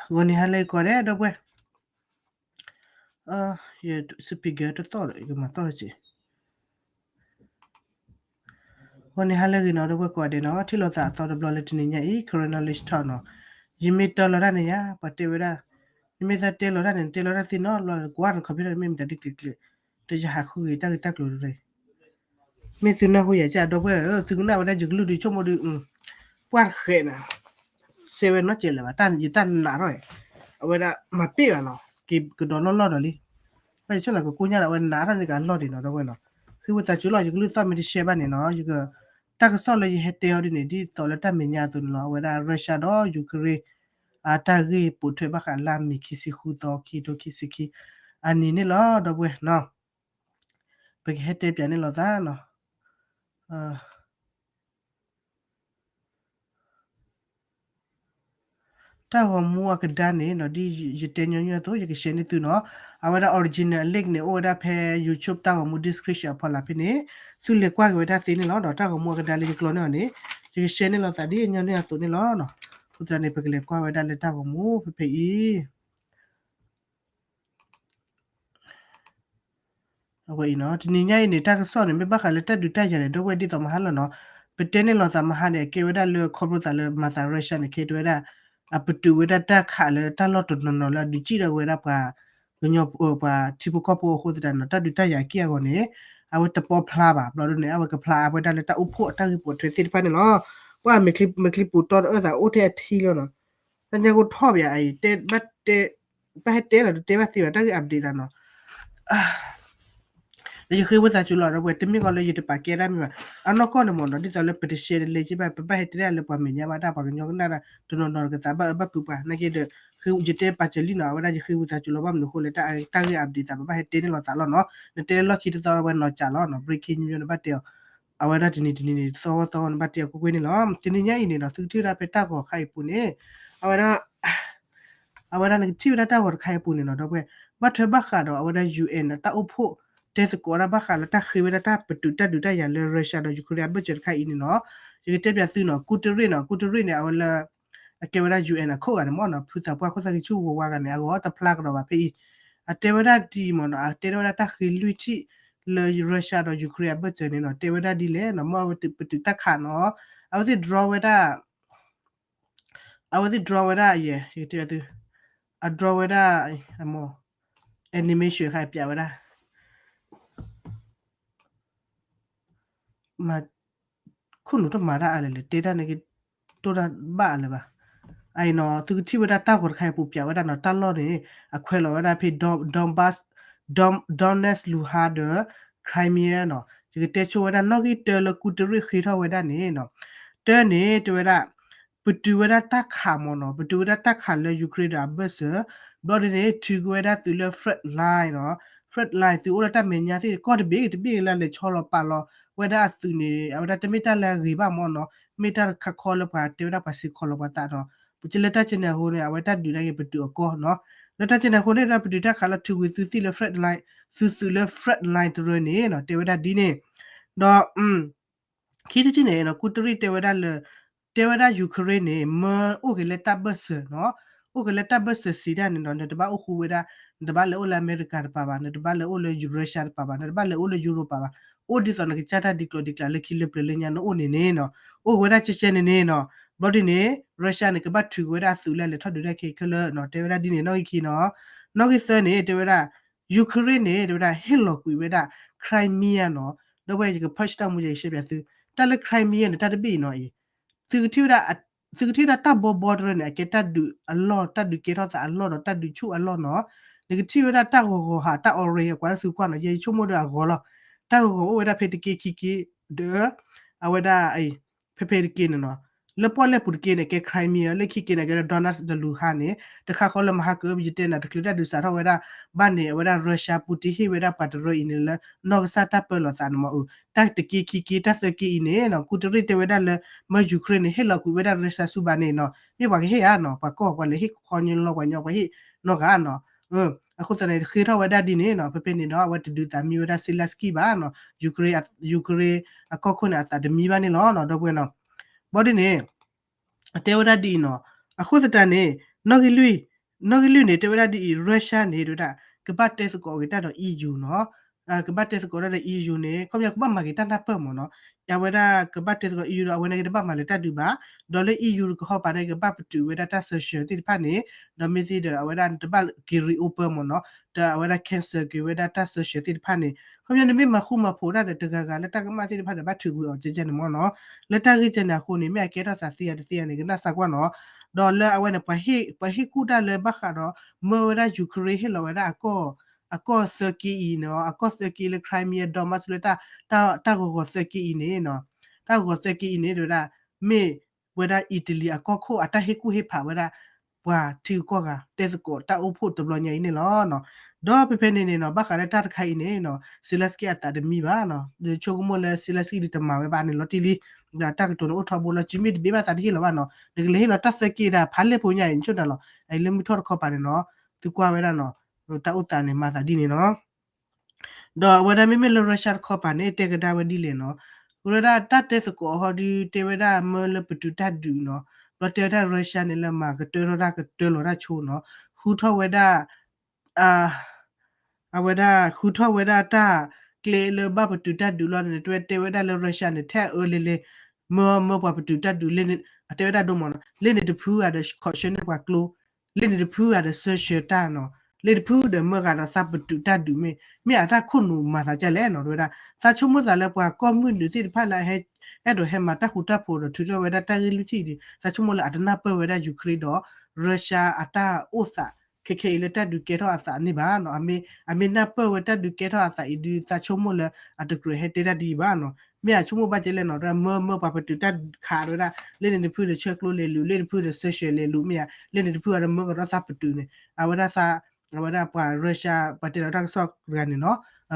ဂီၤနံၤဟါလၢအဂ့ၤကိးဂၤဒဲး ဒီပုၢ်ဝဲၢ်, ယ speaker တသီၣ်ဒီး ယကမၤသီၣ်တစဲး. ဂီၤနံၤဟါလၢအဂ့ၤနီၤ ဒီပုၢ်ဝဲၢ်ကိးဂၤဒဲးနီၤ, ထံၣ်လိာ်သးအသီတဘျီလၢတနံၤညါအံၤ Karen Knowledge Talk နီၤ. ယမ့ၢ်တၢလီၤတၢ်န့ၣ်ယါ ပှၤတဲဝဲဒၣ်, နမ့ၢ်သးတဲလီၤတၢ်န့ၣ် နတဲလီၤတၢ်သ့နီတဘျီ ကွၢ်န computer မ့ၢ်မတၤဒ်ကျဲၤကျဲၤ, ဒီးယဟးဃုဂ့ၤတၢ်ဂ့ၢ်တၢ်ကျိၤတရံး မ့ၢ်သုနၢ်ဟူယၤကဒီပုၢ်ဝဲၢ်ဧၢ, သုကနၣ်ဝဲဒၣ်ယကလုၢ်ဒုးဆိကမိၣ်ဒုး, ပှၢ်တဃဲးနၤ, စဲဝဲနီတစဲးလၢၤဘၣ်, ယတၢ်နးထီၣ်, အဝဲဒၣ်မၤပ့ၢ်ဘၣ်နီၤ, က့ၤကဒီးလီၢ်လီၢ်ဒီးလံ, ဘၣ်ယဆိကမိၣ်သးကကိၣ်ညါဒီး အဝဲနးထီၣ်န့ၣ်ကလီၢ်ဒံးနီၤ ဒီပုၢ်ဝဲၢ်နီၤ, ဃ့ဝံသးစူၤလီၤ ယကလုၢ်သီၣ်မ့ၢ်တရှဲဘၣ်န့ၣ်နီၤ, ယက, တၢ်ကစီၣ်လၢယဟဲတဲအီၤဒ်န့ၣ် ဒ်သိးလၢတၢ်မဲာ်ညါအသိးန့ၣ်လီၤ, အဝဲဒၣ် Russia ဒီး Ukraine အတၢ်ဂ့ၢ်ပိာ်ထွဲဘၣ်ဃးလါမ့ၤခံဆံဃုသီ ခံထိခံဆံခံ အနံၤန့ၣ်လီၤ ဒီပုၢ်ဝဲၢ်နီၤ, ပကဟဲတဲပၠးန့ၢ်လိာ်သးနီၤ. တၢ်ဂီၤမူအကဒါန့ၣ်နီၤ, ဒ်ယတဲညီနုၢ်အသိး ယက share န့ၢ်သုနီၤ, အဝဲဒၣ် original link န့ၣ် အိၣ်ဝဲဒၣ်ဖဲ YouTube တၢ်ဂီၤမူ description အဖီလာ်ဖဲန့ၣ်, သုလဲၤကွၢ်က့ၤဝဲဒၣ်သ့န့ၣ်လီၤ, ဒီးတၢ်ဂီၤမူအကဒါလၢယကျိာ်န့ၢ်အီၤန့ၣ်, ယက share န့ၢ်လိာ်သးဒ်ညီနုၢ်အသိးန့ၣ်လီၤ. အဃိသတးန့ၣ် ပကလဲၤကွၢ်ဝဲဒၣ်လၢတၢ်ဂီၤမူဖဲဖဲအံၤ အဝဲအံၤနီၤ, တနံၤညါအံၤန့ၣ် တၢ်ကစီၣ်န့ၣ် မ့ၢ်ဘၣ်ဃးလၢတၢ်ဒုးတၢ်ယၤန့ၣ် ဒီပုၢ်ဝဲၢ်ဒ်သိးမဟါလီၤနီၤ, ပတဲန့ၢ်လိာ်သးမဟါန့ၣ် အကဲဝဲဒၣ်လၢခီဖျိသးလၢမၤသး Russia န့ၣ် ခဲတဲဝဲဒၣ်, အပတုာ်ဝဲဒၣ်တၢ်ခးလၢတၢ်လီၢ်တနီၤနီၤလၢအဒုးစံၣ်ထီၣ်ဝဲဒၣ်ပှၤ ကညီပှၤထံဖိကီၢ်ဖိအဃိသတးနီၤ, တၢ်ဒုးတၢ်ယၤအက့ၢ်အဂီၤန့ၣ်, အဝဲတပီဖျါဘၣ်, ဘျီဒ်န့ၣ်အဝဲကဖျါအဝဲဒၣ်လၢတၢ်အိၣ်ဖှိၣ်အတၢ်ဂ့ၢ်ပိာ်ထွဲသ့ၣ်တဖၣ်န့ၣ်လီၤ. ပှၤမဲာ်ချံပူၤတီတအၢသးအိၣ်ထဲအထံလီၤနီၤ, တၢ်ညါကအိၣ်ထီၣ်ဘၣ်အံၤ, ဘၣ်ဟဲတဲလီၤတတဲဘၣ်သ့ဘၣ် တၢ်ဂ့ၢ် update သးနီၤ ဒီးယဃ့ဝံသးစူၤလီၤ ဒီပုၢ်ဝဲၢ်, တမ့ၢ်ကီးလၢယတပာ်ကဲတၢ်မ့ၢ်ဘၣ်, အနီၢ်ကီၢ်န့ၣ်မ့ၢ်နီၤ, ဒ်သိးလၢပတ share တလဲက့ဘၣ်, ပဘၣ်ဟဲတဲဒၣ်လၢပှၤမဲာ်ညါဘၣ်တၢ် ပှၤကညီကနၣ်တၢ်တနီၤနီၤတကသးဘၣ်အၢဘၣ်ပုၢ်ပှၤ နာ်က့ဒီး, ယတဲပာ်စၢၤလံနီၤ, အဝဲဒၣ်ယဃ့ဝံသးစူၤလီၤ ဘၣ်မနုၤအဃိလဲၣ် တၢ်ဂ့ၢ် update သး ပဘၣ်ဟဲတဲန့ၢ်လိာ်သးလီၤနီၤ, နတဲလၢလီၢ်ခံတသီဝဲနီၤကးလီၤနီၤ, breaking news နဘၣ်တဲအီၤ, အဝဲဒၣ်တနံၤတနံၤန့ၣ် သီသီနဘၣ်တဲအီၤကွ့ၢ်ကွ့ၢ်န့ၣ်လီၤ. တနံၤညါအံၤန့ၣ်နီၤ သုကထံၣ်ဝဲဒၣ်ဖဲတၢ်ဂီၤတခါအံၤပူၤန့ၣ်, အဝဲဒၣ် အဝဲဒၣ်နကထံၣ်ဝဲဒၣ်တၢ်ဂီၤတခါအံၤပူၤန့ၣ်နီၤ ဒီပုၢ်ဝဲၢ်, ဘၣ်ထွဲဘၣ်ဃးဒီးအဝဲဒၣ် UN တၢ်အိၣ်ဖှိၣ် တဲသကိးဒၣ်ဘၣ်ဃးလၢတၢ်ဃ့ဝဲဒၣ်တၢ်ပတုာ်တၢ်ဒုးတၢ်ယၤလၢ Russia ဒီး Ukraine အဘၢၣ်စၢၤတခါအံၤန့ၣ်နီၤ, ယကတဲပၠးသုနီၤ, ကူတရ့ၣ်နီၤ, ကူတရ့ၣ်န့ၣ် အဝဲလၢ အကဲဝဲဒၣ် UN အခိၣ်ဂၤန့ၣ်မ့ၢ်နီၤ, ဖုသးပှၢ်ခိၣ်သးကံဆူၣ်ဝဲဝါဂၤန့ၣ် အဂီၢ်တဖျါကဒီးဘၣ်ဖဲအံၤ, အတဲဝဲဒၣ်ဒ်အံၤမ့ၢ်နီၤ, အတဲဝဲဒၣ်တၢ်ဃ့လွံၢ်ထံၣ်လၢ Russia ဒီး Ukraine အဘၢၣ်စၢၤန့ၣ်နီၤ, တဲဝဲဒၣ်ဒ်လဲၣ်နီၤ, မ့ၢ်အဝဲပတုာ်တၢ်ခးနီၤ, အဝဲသ့ၣ် draw ဝဲဒၣ် အဝဲသ့ၣ် draw ဝဲဒၣ်ယဲ, ယကတဲသု, အ draw ဝဲဒၣ် အမ့ၢ် animation ခါပၠးဝဲဒၣ်, မၤ ခိၣ်နူာ်တမၤတၢ်အါလဲၣ်လဲၣ်, တဲတၢ်န့ၣ်က့ၤ တိၢ်တၢ်ဘၣ်အါလၢၤဘၣ်. အအံၤနီၤ သုကထံၣ်ဝဲဒၣ်တၢ်ဂီၤတခါအံၤပူၤပၠးဝဲဒၣ်နီၤ, တၢ်လီၢ်န့ၣ် အခွဲးလီၤဝဲဒၣ်ဖဲ Donbas, Don, Donetsk, Luhansk ဒီး Crimea နီၤ, ယကတဲဆိဝဲဒၣ် နီၣ်ဂံၢ်တၢလၢ ကူတရ့ၣ် ဃ့ထီၣ်ဝဲဒၣ်န့ၣ်နီၤ, တၢ်န့ၣ် တဲဝဲဒၣ် ပတုာ်ဝဲဒၣ်တၢ်ခးမ့ၢ်နီၤ, ပတုာ်ဝဲဒၣ်တၢ်ခးလၢ Ukraine ဒီးအဘၢၣ်စၢၤ, ဘျီဒ်န့ၣ် ထုးက့ၤဝဲဒၣ်သုးလၢ front line နီၤ, front line သုးအိၣ်လၢတၢ်မဲာ်ညါသ့ၣ် ကီၢ်တဘ့ၣ်တဘ့ၣ်လၢလဲၤဆီလီၤပာ်လီၤဝဲဒၣ်အသုးန့ၣ် အဝဲဒၣ်တမ့ၢ်တၢ်လၢအဂ့ၤဘၣ်မ့ၢ်နီၤ, မ့ၢ်တၢ်တခါခီလၢပှၤတဲဝဲဒၣ်ပှၤစ့ၢ်ကီးလီၤပှၤသးနီၤ, ပကလၢတၢ်ကဲန့ၣ်အဃိန့ၣ် အဝဲတၢ်ဒုးဒၣ်က့ၤပတုာ်အကီၢ်နီၤ, လၢတၢ်ကဲန့ၣ်အဃိန့ၣ် ဒီးပတုာ်တၢ်ခးလီၤထုးကွံာ်သုးသ့ၣ်လၢ front line, သုးသုးလၢ front line တရၢန့ၣ်နီၤ, တဲဝဲဒၣ်ဒ်န့ၣ်, ဒီး ခံထံၣ်တထံၣ်န့ၣ်နီၤ ကူတရ့ၣ်တဲဝဲဒၣ်လၢ တဲဝဲဒၣ် Ukraine န့ၣ် မၢအိၣ်က့ၤလၢတၢ်ဘၢၣ်စၢၤနီၤ, အိၣ်က့ၤလၢတၢ်ဘၢၣ်စၢၤစံးတၢ်န့ၣ်နီၤ, နတဘၣ်အိၣ်ဃူဝဲဒၣ်, နတဘၣ်လဲၤအိၣ်လၢအမဲရကၤတပၤဘၣ်, နတဘၣ်လဲၤအိၣ်လၢ Russia တပၤဘၣ်, နတဘၣ်လဲၤအိၣ်လၢ Europe ဘၣ်, အိၣ်ဒ်သိးနကစၢ်တၢ်ဒ်ကျိၤဒ်ကျဲလၢခံလၢပျၢၤလၢညါနအိၣ်န့ၣ်န့ၣ်နီၤ, အိၣ်က့ၤဝဲဒၣ်ကဲကဲန့ၣ်န့ၣ်နီၤ, ဘျီဒ်န့ၣ် Russia န့ၣ် ကဘၣ်ထုးက့ၤဝဲဒၣ်အသုးလၢအလဲၤထီၣ်ဒုးတၢ်ခဲအံၤခဲလၢာ်နီၤ, တဲဝဲဒၣ်ဒ်န့ၣ် နီၣ်ဂံၢ်ခံနီၤ, နီၣ်ဂံၢ်သၢန့ၣ် တဲဝဲဒၣ် Ukraine န့ၣ် တဲဝဲဒၣ် ဟ့ၣ်လီၤကွံာ်ဝဲဒၣ် Crimea နီၤ, ဒီပုၢ်ဝဲၢ် ယကဖၢၣ်ဆၢတၢ်မူယဲ ယရှဲပၠးသု, တၢ်လၢ Crimea န့ၣ် တၢ်တဘ့ၣ်အံၤနီၤအံၤ, သုကထံၣ်ဝဲဒၣ်, သုကထံၣ်ဝဲဒၣ်တၢ်ဘီဘီတရၢန့ၣ် အကဲတၢ်ဒုးအလီၢ်, တၢ်ဒုးကဲထီၣ်သးအလီၢ်ဒီး တၢ်ဒုးဆူၣ်အလီၢ်နီၤ, နကထံၣ်ဝဲဒၣ်တၢ်ဂီၤဂီၤဟး တၢ် orange အကွၢ်လၢသုကွၢ်နီၤ, ယဆိကမိၣ်ဒီးအဂီၤလီၤ, တၢ်ဂီၤဂီၤအိၣ်ဝဲဒၣ်ဖဲတက့ခံက့, ဒီး အဝဲဒၣ် ဖဲဖဲတက့န့ၣ်နီၤ, လၢပီၣ်လဲၣ်ပူၤတက့န့ၣ် ကဲ Crimea, လၢခံက့န့ၣ် ကဲဒီး Donetsk ဒီး Luhansk န့ၣ်, တခါဃီလၢမဟါကၢ ယတဲနၤ တချုးတၢ်ဒုးစးထီၣ်ဝဲဒၣ်ဘၣ်န့ၣ် အဝဲဒၣ် Russia Putin ဟ့ၣ်ဝဲဒၣ်ပှၤတရၢအံၤန့ၣ်လၢ နီၢ်ကစၢ်တၢ်ပၢလီၤသးန့ၣ်မ့ၢ်အူ, တၢ်တက့ခံက့ တၢ်သၢက့အံၤန့ၣ်နီၤ, ကူတရ့ၣ်တဲဝဲဒၣ်လၢ မၢ Ukraine န့ၣ် ဟ့ၣ်လီၤကွံာ်ဝဲဒၣ် Russia ဆူဘၣ်န့ၣ်နီၤ, မ့ၢ်ပှၤကဟ့ၣ်ဧါနီၤ, ပှၤကီၢ်ပှၤလဲၤဟ့ၣ်ခီညီလီၤပှၤညီပှၤဟ့ၣ်နီတဂၤနီၤ, အဃိသတးန့ၣ် ဃ့ထီၣ်ဝဲဒၣ်ဒ်န့ၣ်နီၤ, ဖဲဖဲန့ၣ်ဒီး အဝဲတဒုးသးမံဝဲဒၣ် Zelenskyy ဘၣ်နီၤ, Ukraine, Ukraine အကီၢ်ခိၣ်န့ၣ် အသးတမံဘၣ်န့ၣ်လီၤနီၤ, ဒီပုၢ်ဝဲၢ်နီၤ, ဘျီဒ်န့ၣ် အတဲဝဲဒၣ်ဒ်အံၤနီၤ, အဃိသတးန့ၣ် နီၣ်ဂံၢ်လွံၢ် နီၣ်ဂံၢ်လွံၢ်န့ၣ် တဲဝဲဒၣ်ဒ်အံၤ Russia န့ၣ် တဲဝဲဒၣ် ကဘၣ်တဲသကိးက့ၤတၢ်ဒီး E U နီၤ, ကဘၣ်တဲသကိးတၢ်ဒီး E U န့ၣ် ခီပညီကဘၣ်မၤက့ၤတၢ်နၢ်ပၢၢ်မ့ၢ်နီၤ, အဝဲဒၣ်ကဘၣ်တဲသကိး E U ဒီးအဝဲန့ၣ်ကတဘၣ်မၤလၢတၢ်ဒုးဘၣ်, ဒီးလၢ E U တကဟီပၤန့ၣ် ကဘၣ်ပတုာ်ဝဲဒၣ်တၢ် sanction သ့ၣ်တဖၣ်န့ၣ်, ဒီးမ့ၢ်သ့ဒီးအဝဲဒၣ်တဘၣ်က့ၤ reopen မ့ၢ်နီၤ, ဒီးအဝဲဒၣ် cancel က့ၤဝဲဒၣ်တၢ် sanction သ့ၣ်တဖၣ်န့ၣ် ခီပညီန့ၣ်မ့ၢ်မၤဃူမၤဖိးတၢ်ဒီးတဂၤဂၤလၢတၢ်ကမၣ်သ့ၣ်တဖၣ်ဒီးဘၣ်ထုးကွံာ်အီၤကဲကဲန့ၣ်မ့ၢ်နီၤ, လၢတၢ်ဂ့ၢ်ကဲန့ၣ်အဃိန့ၣ် မ့ၢ်အကဲထီၣ်သးသ့ဧါတသ့ဧါန့ၣ် ကနၣ်စၢ်ကွၢ်နီၤ, ဒီးလၢအဝဲန့ၣ် ပှၤဟ့ၣ်ကူၣ်တၢ်လၢဘၣ်ဃးဒီး မၢဝဲဒၣ် Ukraine ဟ့ၣ်လီၤဝဲဒၣ် အကီၢ်သၢက့အံၤနီၤ, အကီၢ်သၢက့လၢ Crimea Donbas လၢ တၢ်ဂီၤဂီၤသၢက့အံၤန့ၣ်, တၢ်ဂီၤဂီၤသၢက့အံၤန့ၣ် တဲဝဲဒၣ် မ့ၢ်ဝဲဒၣ် Italy အကီၢ်ခိၣ်အတၢ်ဟ့ၣ်ကူၣ်ဟ့ၣ်ဖးဝဲဒၣ် ပှၤထံဂုၤကီၢ်ဂၤ တဲသကိးတၢ်အိၣ်ဖှိၣ်တဘျီညါအံၤန့ၣ်လီၤ. ဒီးဖဲဖဲန့ၣ်န့ၣ်နီၤ ဘၣ်ဃးလၢတၢ်တခါအံၤန့ၣ်နီၤ Zelenskyy အသးတမံဘၣ်နီၤ, ဆိကမိၣ်လၢ Zelenskyy ဒုးတမၤဝဲဘၣ်န့ၣ်လီၤတံၢ်လံ, ဒီးတၢ်ကတိၤန့ၣ်အိၣ်ထီဘိလီၤ စုမ့ၢ်တဘ့ၣ်ဘၣ်သးတဟ့ၣ်လီၤဘၣ်နီၤ, နကလဲၤဟ့ၣ်လီၤတၢ်သၢက့ဒၣ်ဖးလဲၢ်ဖိညါအံၤ နဆိၣ်နၤလီၤ, အအံၤလၢမုၢ်ထီၣ်တခီပၤန့ၣ်နီၤ, သုကွၢ်ဝဲဒၣ်နီၤ, တၢ်အိၣ်သးန့ၣ် မၤသးဒ်န့ၣ်နီၤ ဒီးအဝဲဒၣ်မ့မ့ၢ်လၢ Russia တခီပၤန့ၣ် တဲကဒါဝဲဒ်လဲၣ်နီၤ, ဝဲဒၣ်တၢ်တဲသကိးဟီဒု တဲဝဲဒၣ်မၢလၢပတုာ်တၢ်ဒုးနီၤ, ဘျီတဲဝဲဒၣ် Russia န့ၣ်လၢမၤကတၢထီၣ်တၢ်ကတၢလီၤတၢ်ဆိနီၤ, ဃုထီၣ်ဝဲဒၣ် အဝဲဒၣ်ဃုထီၣ်ဝဲဒၣ်တၢ်ကျဲလၢဘၣ်ပတုာ်တၢ်ဒုးလီၤန့ၣ် တဲဝဲဒၣ်လၢ Russia န့ၣ် ထဲအအၢလဲၤလဲၤ မၢမၢပှၤပတုာ်တၢ်ဒုး တဲဝဲဒၣ်ဒိမးနီၤ, လ့န့ၣ်တဖုဂၤဒီး ခီးဆၢန့ၢ်ပှၤကျိ လ့န့ၣ်တဖုဂၤဒီး sanction တၢ်နီၤ, လ့တဖုဒီးမၢဂၤဒီးသးပတုာ်တၢ်ဒုးမ့ၢ် မ့ၢ်အတၢ်ခိၣ်နူာ်မၤသးဒ်လဲၣ်နီၤ, တဲဝဲဒၣ် သးဆိကမိၣ်သးလၢပှၤကီၢ်မုၢ်နုာ်သ့ၣ်တဖၣ်လၢ အဲၣ်ဒိးဟဲမၤတၢ်ဃူတၢ်ဖိးဒီးထုးထီၣ်ဝဲဒၣ်တၢ်ဂ့ၢ်လွံၢ်ထံၣ်အံၤဒီး သးဆိကမိၣ်လၢအတနၢ်ပၢၢ်ဝဲဒၣ် Ukraine ဒီး Russia အတၢ်အိၣ်သး ခဲခဲအံၤလၢတၢ်ဒုးကဲထီၣ်အသးန့ၣ်ဘၣ်နီၤ, အမ့ၢ်နၢ်ပၢၢ်ဝဲတၢ်ဒုးကဲထီၣ်အသးအံၤဒုး သးဆိကမိၣ်လၢအတကြၢးဟဲတဲတၢ်ဒ်အံၤဘၣ်နီၤ, မ့ၢ်အဆိကမိၣ်ဘၣ်ကဲလဲၣ်နီၤ, မၢမၢပှၤပတုာ်တၢ်ခးဝဲဒၣ် လ့န့ၣ်တဖုဒီးဆဲးကျိးလဲၤလူၤ လ့တဖုဒီး sanction လဲၤလူၤ မ့ၢ်ဧါ လ့န့ၣ်တဖုအီၤဒီးမၢကဒီးသးပတုာ်န့ၣ် အဝဲဒၣ်သး အဝဲဒၣ်ပှၤ Russia ပှၤတဲလီၤတၢ်ကစီၣ်တဂၤန့ၣ်နီၤ,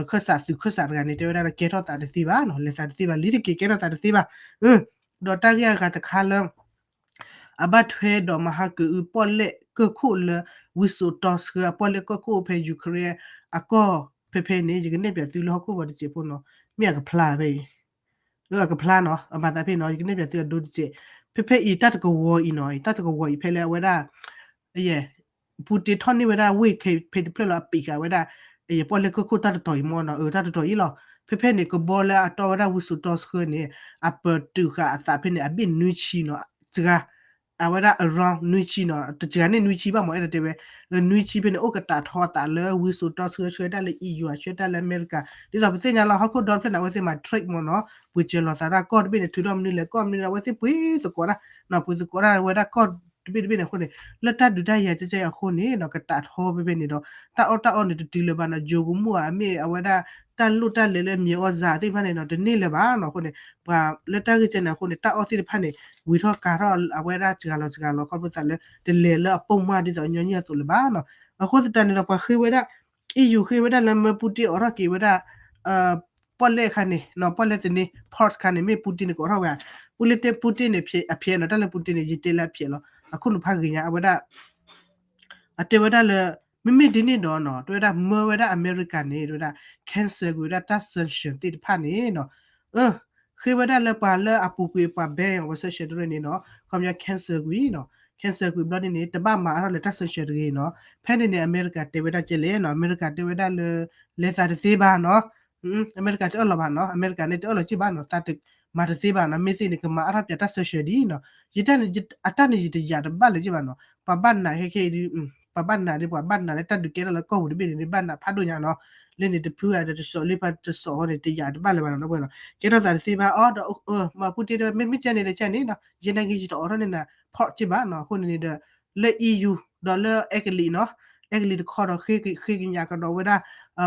ခၢၣ်စးသုးခၢၣ်စးတဂၤန့ၣ် တဲဝဲဒၣ်ကဲထီၣ်သးတသ့ဘၣ်နီၤ, လဲၤသးတသ့ဘၣ် လံတက့ၤကဲထီၣ်သးတသ့ဘၣ်, ဒီးတၢ်ဂ့ၢ်အဂၤတခါလၢ အဘၣ်ထွဲဒီးမဟါကအု ပီၣ်လဲၣ်ကၢၢ်ခိၣ်လၢ ဝံစိာ်တီဆှၢအပီၣ်လဲၣ်ကၢၢ်ခိၣ်ဖဲ Ukraine အကီၢ်ဖဲဖဲန့ၣ် ယကနဲၣ်ပၠးသုလၢဟီၣ်ခိၣ်ဂီၤတစဲးဖိနီၤ, မ့ၢ်အကဖျါဖဲအံၤ, အကဖျါနီၤ, အမၤသးဖဲနီၤ, ယကနဲၣ်ပၠးသုအဒိတစဲး, ဖဲဖဲအံၤတၢ်တကဝီၤအံၤနီၤ, တၢ်တကဝီၤအံၤဖဲလၢအဝဲဒၣ် ယဲ ပူတ့ထီၣ်န့ၢ်ဝဲဒၣ်ဝ့ၢ်ခဲဖဲတဖျၢၣ်လီၤ အပံးဃာ်ဝဲဒၣ် ယပီၣ်လဲၣ်ကၢၢ်ခိၣ်တၢ်တတီၤအံၤမ့ၢ်နီၤ, အတၢ်တတီၤအံၤလီၤ, ဖဲဖဲန့ၣ် ကဘီလၢအတီဝဲဒၣ်ဝံစိာ်တီဆှၢန့ၣ် အပတုာ်ဃာ်အသးဖဲန့ၣ် အဘ့ၣ်နွံဆံနီၤ, စှၤ အဝဲဒၣ် around နွံဆံနီၤ, တစှၤန့ၢ်နွံဆံဘၣ်မ့ၢ် အဲၣ်ဒိးတဲဝဲ နွံဆံဖဲန့ၣ် အိၣ်ကတးထီအသးလၢဝံစိာ်တီဆှၢဆှၢဒၣ်လၢ E U အဆှၢတၢ်လၢအမဲရကၤ, ဒ်သိးပသ့ၣ်ညါလီၤ ဟီၣ်ခိၣ်ဒီတဖျၢၣ်န့ၣ် အဝဲသ့ၣ်မၤ trade မ့ၢ်နီၤ, ပှ့ၤစၢၤလီၤသးဒၣ်ကီၢ်တဘ့ၣ်န့ၣ် ထုးထီၣ်မနုၤလဲၣ် ကီၢ်မနုၤလဲၣ် အဝဲသ့ၣ်ပှ့ၤသကိးဒၣ်, ပှ့ၤသကိးဒၣ်ဝဲဒၣ်ကီၢ်တဘ့ၣ်တဘ့ၣ်န့ၣ်အဃိန့ၣ် လၢတၢ်ဒုးတၢ်ယၤကဲကဲအဃိန့ၣ်နီၤ ကတးထီဖဲဖဲန့ၣ်ဒီး တၢ်အီၣ်တၢ်အီန့ၣ်တတုၤလၢၤဘၣ်နီၤ, ယိၤကမူၣ်ဧါ မ့ၢ်အဝဲဒၣ် တၢ်လိၣ်တၢ်လဲၤလၢ မြေဩဇာ သ့ၣ်တဖၣ်န့ၣ်နီၤ တန့ၢ်လၢၤဘၣ်နီၤ, အဃိန့ၣ် ပှၤလၢတၢ်ဂ့ၢ်ကဲန့ၣ်အဃိန့ၣ် တၢ်အီၣ်သ့ၣ်တဖၣ်န့ၣ် ဝံၤထီၣ်ကၤထီၣ်အဝဲဒၣ်စှၤလီၤစှၤလီၤ ခီဖျိသးလၢ တလဲၤလၢအပိာ်မၢ်ဒ်သိးညီနုၢ်အသိးလၢၤဘၣ်နီၤ, အဃိသတးန့ၣ်ဒီး ပှၤဃ့ဝဲဒၣ် EU ဃ့ဝဲဒၣ်လၢမၢပူတ့အိးထီၣ်က့ၤဝဲဒၣ် ပီၣ်လဲၣ်အခါန့ၣ်နီၤ, ပီၣ်လဲၣ်သန့ port ခါန့ၣ် မ့ၢ်ပူတ့န့ၣ်ကအိးထီၣ်ဝဲဧါ, ပူတ့န့ၣ် ပူတ့န့ၣ် အဖျဲးနီၤ, တၢ်လၢပူတ့န့ၣ် ယတဲလၢအဖျဲးလီၤ, အခိၣ်နူာ်ဖးဂ့ၤညါ အဝဲဒၣ် အတဲဝဲဒၣ်လၢ မ့မ့ၢ်ဒ်န့ၣ်ဒီးနီၤ တဲဝဲဒၣ်မၢဝဲဒၣ်အမဲရကၤန့ၣ် တဲဝဲဒၣ် cancel ကွံာ်ဝဲဒၣ်တၢ် sanction သ့ၣ်တဖၣ်န့ၣ်နီၤ, အ ဃ့ဝဲဒၣ်လၢပှၤလၢအပူၤကွံာ်ပှၤ ban အဝဲ sanction တရၢန့ၣ်နီၤ ခီပညီ cancel ကွံာ်နီၤ, cancel ကွံာ်ဘျီန့ၣ်န့ၣ် တဘၣ်မၤအါထီၣ်လၢတၢ် sanction တဂ့ၤနီၤ, ဖဲန့ၣ်န့ၣ် အမဲရကၤတဲဝဲဒၣ်ကဲလဲၣ်နီၤ, အမဲရကၤတဲဝဲဒၣ်လၢ လဲၤသးတသ့ဘၣ်နီၤ, အမဲရကၤတအၢၣ်လီၤဘၣ်နီၤ, အမဲရကၤန့ၣ်တအၢၣ်လီၤက့ၢ်ဘၣ်နီၤ, သးမၤတသ့ဘၣ်နီၤ, မ့ၢ်သ့န့ၣ် ကမၤအါထီၣ်ပၠးတၢ် sanction ဒ်နီၤ, ယတၢ်န့ၣ် အတၢ်န့ၣ်ယတယာ်တဘၣ်လၢၤက့ၢ်ဘၣ်နီၤ, ပှၤဘၣ်နးခဲခဲအံၤဒုး ပှၤဘၣ်နးဒ် ပှၤဘၣ်နးလၢတၢ်ဒုးကဲထီၣ်လၢကီၢ်ပူၤတဘ့ၣ်န့ၣ် ဘၣ်နးဖးဒိၣ်ညါနီၤ, လၢန့ၣ်တဖုဂၤဒီးတစိာ်လၢပှၤတစိာ်ဃီန့ၣ် တယာ်တဘၣ်လၢၤဘၣ်နီၤ, ကဲထီၣ်သးတသ့ဘၣ်အီၤဒီး မၤပူတ့တဲဝဲ မ့မ့ၢ်ကဲန့ၣ်ဒီးကဲန့ၣ်နီၤ, ယဲန့ၣ်က့ၤယတအိးထီၣ်န့ၢ်နၤ port က့ၢ်ဘၣ်နီၤ, အဃိန့ၣ်န့ၣ်ဒီး လၢ EU ဒီးလၢအဲကလံးနီၤ, အဲကလံးတခီဒီး ဃ့ကညးကဒီးဝဲဒၣ်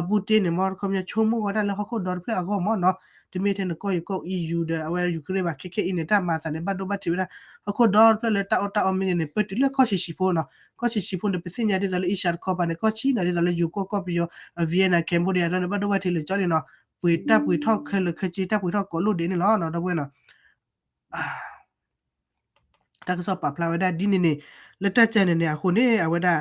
ပူတ့န့ၣ် မ့ၢ်ခီပညီဆိကမိၣ်ဝဲဒၣ်လၢဟီၣ်ခိၣ်ဒီတဖျၢၣ်အဂီၢ်မ့ၢ်နီၤ, တမ့ၢ်ထဲနကီၢ်ယကီၢ် EU ဒီးအဝဲ Ukraine ဘၣ် ခဲခဲအံၤန့ၣ် တၢ်မၤအသးန့ၣ် ဘၣ်ဒိဘၣ်ထံးဝဲဒၣ် ဟီၣ်ခိၣ်ဒီတဖျၢၣ်လၢတၢ်အီၣ်တၢ်အီမ့ၢ်ဂ့ၤန့ၣ် ပၢတုၤလၢကီၢ်ဆံးဆံးဖိနီၤ, ကီၢ်ဆံးဆံးဖိန့ၣ် ပသ့ၣ်ညါဒ်သိးလၢ Asia တခီပၤန့ၣ် ကီၢ်ဆံးနီၤ ဒ်သိးလၢယိၤကီၢ်ကီၢ်ပယီၤ Vietnam Cambodia ဒီးန့ၣ် ဘၣ်ဒိဘၣ်ထံးလၢကၠီန့ၣ်နီၤ, ပှ့ၤတၢ်ပှ့ၤထီၣ်ခဲလၢာ်ခဲဆ့ တၢ်ပှ့ၤထီၣ်ကိးလိၣ်ဒဲးန့ၣ်လီၤနီၤ ဒီပုၢ်ဝဲၢ်နီၤ တၢ်ကစီၣ်ပာ်ဖျါဝဲဒၣ်ဒ်န့ၣ်န့ၣ်, လၢတၢ်ကဲန့ၣ်န့ၣ်အဃိန့ၣ် အဝဲဒၣ်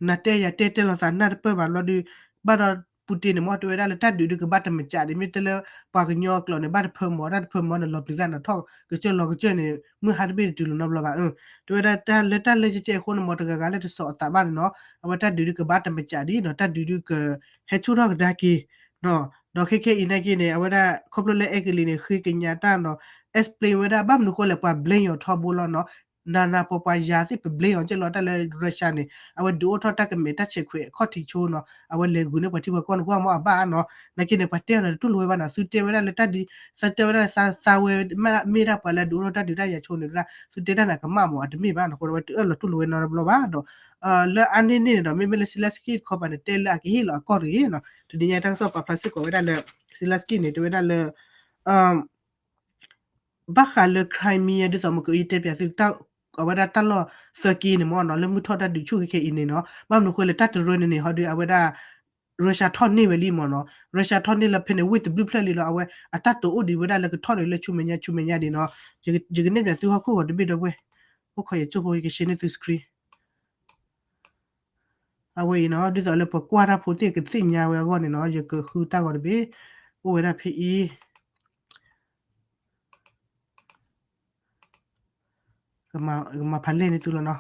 နတဲယၤတဲတဲလီၤသးနၢ်တပၢၢ်ဘၣ်ဘျီဒုး ဘၣ်ဒီး ပူတ့ၢ်န့ၣ်မ့ၢ် တဲဝဲဒၣ်လၢတၢ်ဒုးဒုးကဘၣ်တမံၤကးဒ် မ့ၢ်တဲလၢပှၤကညီကျိာ်န့ၣ် ဘၣ်တဖၢမီၤ တၢ်တဖၢမီၤန့ၣ် လီၤပျံၤတၢ်န့ၣ် ထီၣ်ကစၢၢ်လီၤကစၢၢ်န့ၣ် မုၢ်ဟါတဘ့ၣ်တတုၤလီၤနီတဘျီဘၣ်. တဲဝဲဒၣ်တၢ်လၢတၢ်လၢကဲကဲအဃိန့ၣ် မ်တဂၤဂၤလၢတစိာ်အသးဘၣ်န့ၣ်နီၤ အဝဲတၢ်ဒုးဒုးကဘၣ်တမံၤကးဒ်နီၤ တၢ်ဒုးဒုးကဟဲဆူၣ်ထီၣ်ကဒါက့ၤ ဒီးခဲခဲအံၤနာ်က့န့ၣ် အဝဲဒၣ်ခီဖျိလၢအဲကလံးန့ၣ် ဃ့ကညးတၢ်နီၤ explain ဝဲဒၣ် ဘၣ်မနုၤဃိလဲၣ် ပှၤ blame အီၤထီဘိလီၤနီၤ နၤနၤပှၤပှၤယၤသ့ၣ်ပ blame အီၤကဲလီၤ တၢ်လၢ Russia န့ၣ် အဝဲဒုးအိၣ်ထီၣ်တၢ်ကမဲာ်တၢ်ဆဲးခွဲးအခီၣ်ထံးဆိနီၤ အဝဲလဲၤဂုာ်န့ၢ်ပှၤထံပှၤကီၢ်န့ၣ် ကွၢ်မ့ၢ်အဘၣ်နီၤ နာ်က့န့ၣ် ပှၤတဲအီၤန့ၣ် တတူၢ်လိာ်ဝဲဘၣ်နီၤ သုတဲဝဲဒၣ်လၢတၢ်ဒုး သုတဲဝဲဒၣ်သးဝဲ မ့ၢ်ဒၣ်ပှၤလၢအဒုးအိၣ်ထီၣ်တၢ်ဒုးတၢ်ယၤဆိန့ၣ် သုတဲတၢ်န့ၣ်ကမၣ်မး အတမ့ၢ်ဘၣ်နီၤ အဃိန့ၣ် ဝဲတအၢၣ်လီၤတူၢ်လိာ်ဝဲနီတဘျီဘၣ်ဒီး လၢအါန့ၢ်န့ၣ်န့ၣ်ဒီး မ့မ့ၢ်လၢ Zelensky တခီပၤန့ၣ် တဲလၢအကဟ့ၣ်လီၤအကီၢ်တဂ့ၤနီၤ တနံၤညါတၢ်ကစီၣ်ပာ်ဖျါစ့ၢ်ကီးဝဲဒၣ်လၢ Zelensky န့ၣ် တဲဝဲဒၣ်လၢ ဘၣ်ဃးလၢ Crimea ဒ်သိးမ့ၢ်ကယတဲပၠးသု အဝဲဒၣ်တၢ်လီၢ်သၢက့န့ၣ်မ့ၢ်နီၤ လၢမုၢ်ထီၣ်တၢ်ဒုးဆူၣ်ခဲခဲအံၤန့ၣ်နီၤ ဘၣ်မနုၤဃိလၢတၢ်တရၢန့ၣ်န့ၣ် ဟီဒုးအဝဲဒၣ် Russia ထီၣ်န့ၢ်ဝဲလံမ့ၢ်နီၤ Russia ထီၣ်န့ၢ်လၢဖဲန့ၣ် ဝ့ၢ်တဘျုးဖျၢၣ်လံလီၤ အဝဲအတၢ်တိာ်အိၣ်ဒံးဝဲဒၣ်လၢကထီၣ်န့ၣ်လၢဆူမဲာ်ညါဆူမဲာ်ညါဒံးနီၤ ယကနဲၣ်ပၠးသုဟီၣ်ခိၣ်ဂီၤတဘ့ၣ်ဒီပုၢ်ဝဲၢ် အိၣ်ခိးယကၠိဖိ ယက share န့ၢ်သု screen အဝဲအံၤနီၤ ဒ်သိးလၢပကွၢ်တၢ်ဖိသ့ၣ်ကသ့ၣ်ညါဝဲအဂီၢ်န့ၣ်နီၤ ယကဃုတၢ်ဂီၤတဘ့ၣ် အိၣ်ဝဲဒၣ်ဖဲအံၤ ကမၤဖးလဲၢ်န့ၢ်သုလီၤနီၤ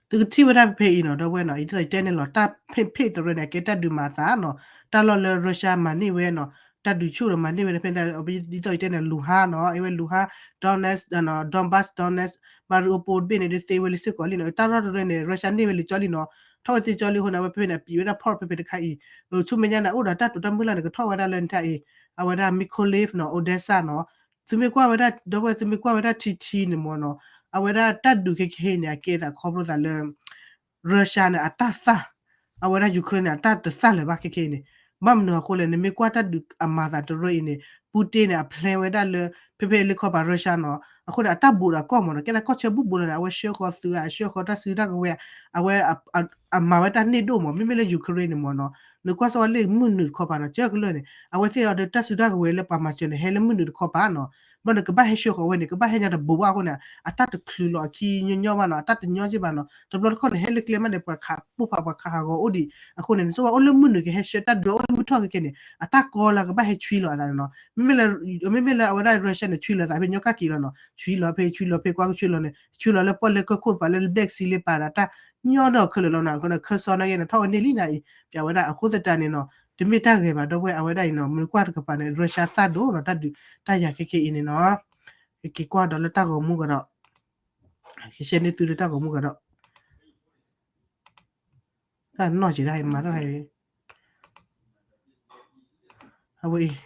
သုကထံၣ်ဝဲဒၣ်ဖဲဖဲအံၤနီၤ ဒီပုၢ်ဝဲၢ်နီၤ ဒ်သိးယတဲန့ၣ်လီၤ တၢ်ဖ့ၣ်ဖ့ၣ်တရၢန့ၣ် အကဲတၢ်ဒုးမၤအသးနီၤ တၢ်လီၢ်လၢ Russia မၤန့ၢ်ဝဲနီၤ တၢ်ဒုးဆူၣ်ဒီးမၤန့ၢ်ဝဲဖဲ ဒ်သိးယတဲန့ၣ် Luhansk နီၤ အဝဲ Luhansk Donetsk Donbas Donetsk Mariupol တဘ့ၣ်န့ၣ် ဒုးသ့ဝဲလံစ့ၢ်ကီးလံနီၤ တၢ်လီၢ်တရၢန့ၣ် Russia န့ၢ်ဝဲလံကၠီလံနီၤ ထီၣ်ဝဲသ့ကၠီလံအဃိန့ၣ် အဝဲဖဲဖဲန့ၣ် အပံာ်ဝဲဒၣ် port ဖဲဖဲတခါအံၤ ဆူမဲာ်ညါန့ၣ် အိၣ်ဒီးတၢ်တိာ်တၢ်မုၢ်လၢ်န့ၣ် ကထီၣ်ဝဲဒၣ်လၢနထၢအံၤ အဝဲဒၣ် Mykolaiv နီၤ Odesa နီၤ သုမ့ၢ်ကွၢ်ဝဲဒၣ် ဒီပုၢ်ဝဲၢ် သုမ့ၢ်ကွၢ်ဝဲဒၣ်ထံထံန့ၣ်မ့ၢ်နီၤ အဝဲဒၣ်တၢ်ဒုးခဲခဲအံၤန့ၣ် အကဲသးခီဖျိသးလၢ Russia န့ၣ် အတၢ်သၣ် အဝဲဒၣ် Ukraine န့ၣ် အတၢ်တသၣ်လၢၤဘၣ်ခဲခဲအံၤန့ၣ် ဘၣ်မနုၤအဃိလဲၣ် နမ့ၢ်ကွၢ်တၢ်ဒုးအမၤသးတရၢအံၤန့ၣ် Putin န့ၣ် အ plan ဝဲဒၣ်လၢ ဖဲဖဲလၢခီပၤ Russia နီၤ အဃိန့ၣ် အတၢ်ဘူးဒီးကီၢ်မ့ၢ်နီၤ ကဲဒၣ်ကီၢ်ဆၢဘူးဘူးလီၤန့ၣ် အဝဲဆှၢဃီၤသုး အဆှၢဃီၤတၢ်စုတၢ်ကဝဲၤ အဝဲ အမၤဝဲတၢ်န့ၢ်ဒိၣ်မး မ့မ့ၢ်လၢ Ukraine န့ၣ်မ့ၢ်နီၤ နကွၢ်စ့ၢ်ကီးလၢမုၢ်နုာ်တခီပၤနီၤ ကၢကလၢာ်န့ၣ် အဝဲသ့ၣ်အီၤဒီးတၢ်စုတၢ်ကဝဲၤလၢပှၤမၤစၢၤန့ၣ် ဟဲလၢမုၢ်နုာ်တခီပၤနီၤ ဘၣ်နကဘၣ်ဟဲဆှၢဃီၤဝဲန့ၣ် ကဘၣ်ဟဲညါတဘူးဘၣ်အဃိန့ၣ် အတၢ်တချုးလီၤအခံညီညီဘၣ်နီၤ အတၢ်တညီက့ဘၣ်နီၤ တဘျီတခီၣ်န့ၣ် ဟဲလၢကျဲမးန့ၣ် ပှၤခးပိၢ်ဖးပှၤခးဟးဂီၤအိၣ်ဒံး အဃိန့ၣ် နစ့ၢ်ကီးအိၣ်လၢမုၢ်နုာ်ကဟဲဆှၢတၢ်ဒုးအိၣ်လၢမုၢ်ထီၣ်ခဲခဲန့ၣ် အတၢ်ကီလၢကဘၣ်ဟဲဆွံလီၤအသးန့ၣ်နီၤ မ့မ့ၢ်လၢ မ့မ့ၢ်လၢအဝဲဒၣ် Russia န့ၣ် ဆွံလီၤအသးဖဲညီကၣ်က့ၤလီၤနီၤ ဆွံလီၤဖဲဆွံလီၤဖဲကွၢ်ကဆွံလီၤန့ၣ် ဆွံလီၤလၢပီၣ်လဲၣ်ကၢၢ်ခိၣ် ပှၤလၢ Black Sea လၢပာ်ဒီးတၢ်ညီဒီးခဲလၢာ်လီၤနီၤ ခၢစီနာ်က့န့ၣ် ထီၣ်ဝဲန့ၢ်လံနၤအံၤ ပျးဝဲဒၣ်အဃိသတးန့ၣ်နီၤ တမ့ၢ်တၢ်ဂဲၤဘၣ်ဒီပုၢ်ဝဲၢ် အဝဲဒၣ်အံၤနီၤ မ့ၢ်ကွၢ်တကပၤန့ၣ် Russia သၣ်ဒိၣ်နီၤ တၢ်ဒုးတၢ်ယၤခဲခဲအံၤန့ၣ်နီၤ ကက့ၤကွၢ်ဒီးလၢတၢ်ဂီၤမူကဒီး က share န့ၢ်သုလၢတၢ်ဂီၤမူကဒီး တၢ်နီၢ်က့ၤဒၣ်အံၤမၤတၢ် အဝဲအံၤ